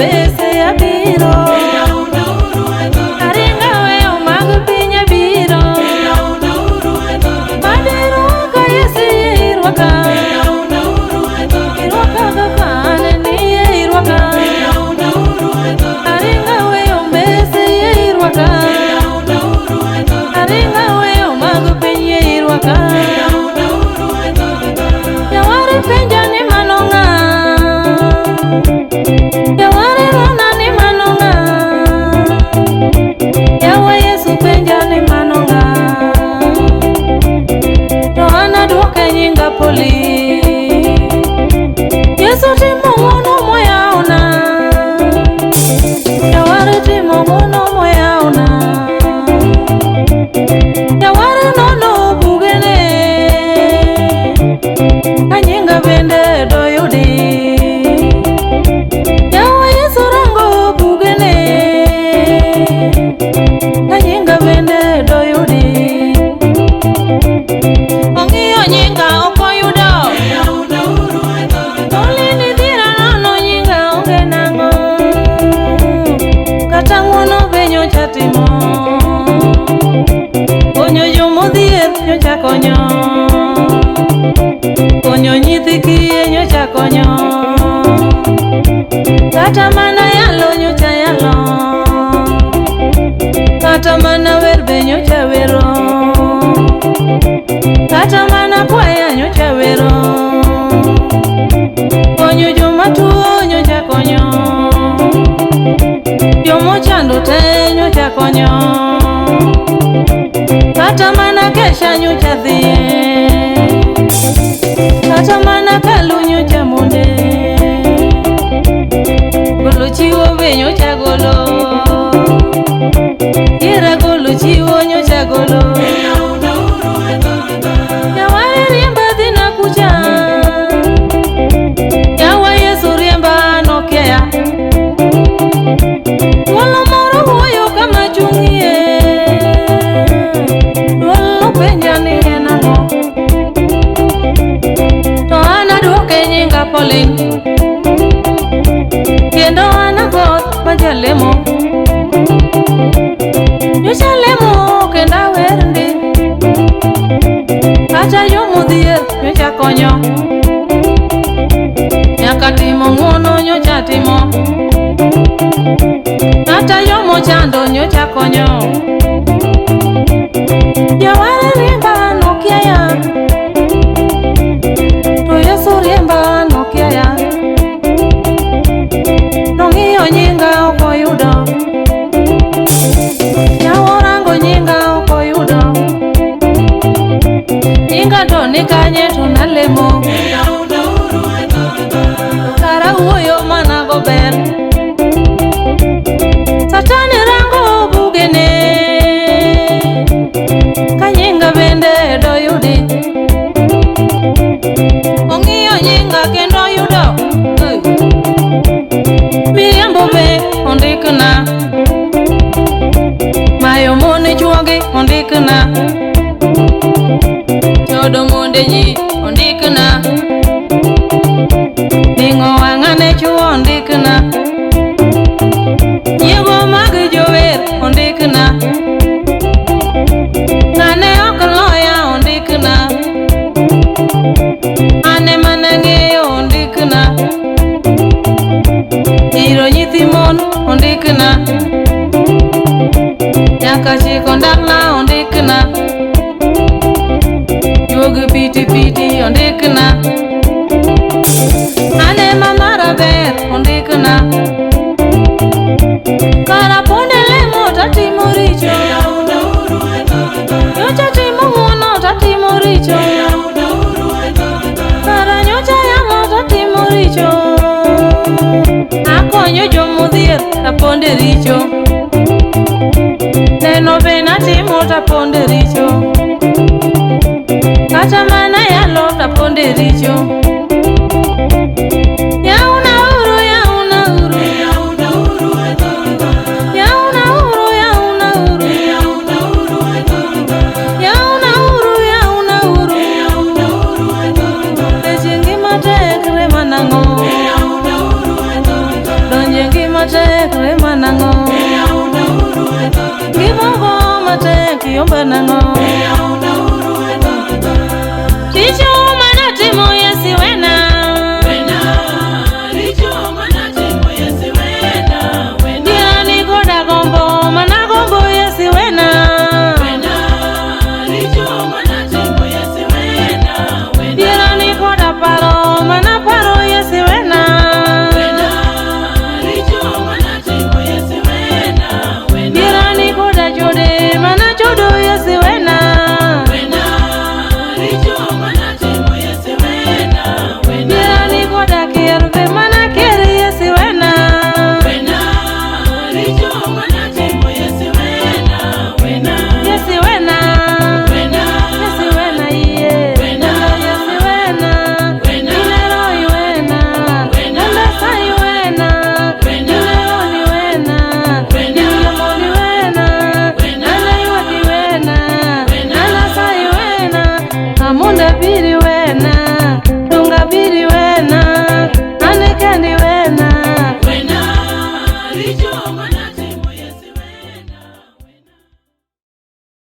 mbese abiro. Aringa weyo mag piny abiro. Madirwaka Yesu yie irwaka. Irwaka kaka an ni yie irwaka. Aringa weyo mbese yie irwaka. Aringa weyo mag piny yie irwaka. Jawar penja ni mano ng'a? Jawar rona ni mano ng'a? Yawa Yesu penja ni mano ng'a? To an aduoke nyinga Poli. Yesu timo ng'wono moyawona. Jawar timo ng'wono moyawona. Jawar nono bugene. Ka nyinga bende doyudi. Yawa Yesu rango bugene. Ka nyinga bende doyudi. Ong'iyo nyinga ok oyudo. Olini dhira nono nyinga onge nang'o. Kata ng'wono be nyocha timo. Konyo jomodhier nyocha konyo. Konyo nyithi kiye nyocha konyo. Kata mana yalo nyocha yalo. Kata mana wer be nyocha wero. Kata mana kwaya nyocha wero. Konyo joma tuo nyocha konyo. Jomochando te nyocha konyo. Kata mana kesha nyocha dhiye. Kata mana kalu nyocha monde. Golo chiwo be nyocha golo. Ira golo chiwo nyocha golo. Jawar riemba dhina kucha. Yawa Yesu riemba nokiaya. Duol moro wuoyo kama chung'ie. Duol penja ni en ang'o. To an aduoke nyinga Pauline. Kendo an akoth ma jalemo. Nyocha lemo kendo awer ndi. Kata jomodhier nyocha konyo. Nyaka timo ng'wono nyocha timo. Kata jomochando nyocha konyo. Jawar riemba nokiaya. To Yesu riemba nokiaya. Nong'iyo nyinga ok oyudo. Yawa orango nyinga ok oyudo. Nyinga to ni kanye to nalemo. To kara wuoyo mana go ber. Satan rango bugene. Ka nyinga bende doyudi. Ong'iyo nyinga kendo oyudo. Miriambo be ondikna. Mayo mon chuogi ondikna. Chodo monde ji ondikna. Ding'o wang'a ne chuo ondikna. Nyiego mag jower ondikna. Ng'ane ok loya ondikna. Ane mana ng'eyo ondikna. Iro nyithi mon ondikna. Nyaka chiko ndala ondikna. Juog piti piti ondikna. Ane mama ber ondikna. Kara ponde lemo tatimo richo. Nyocha timo ng'wono tatimo richo. Kara nyocha yamo tatimo richo. Akonyo jomodhier taponde richo. Neno be natimo taponde richo. Kata mana yalo taponde richo. Yauna uru, yauna uru. Yauna uru, yauna uru. Yauna uru, yauna uru. Weche ngima tek rema nang'o. Donje ngima matek rema nang'o. Gibogo matek yomba nang'o.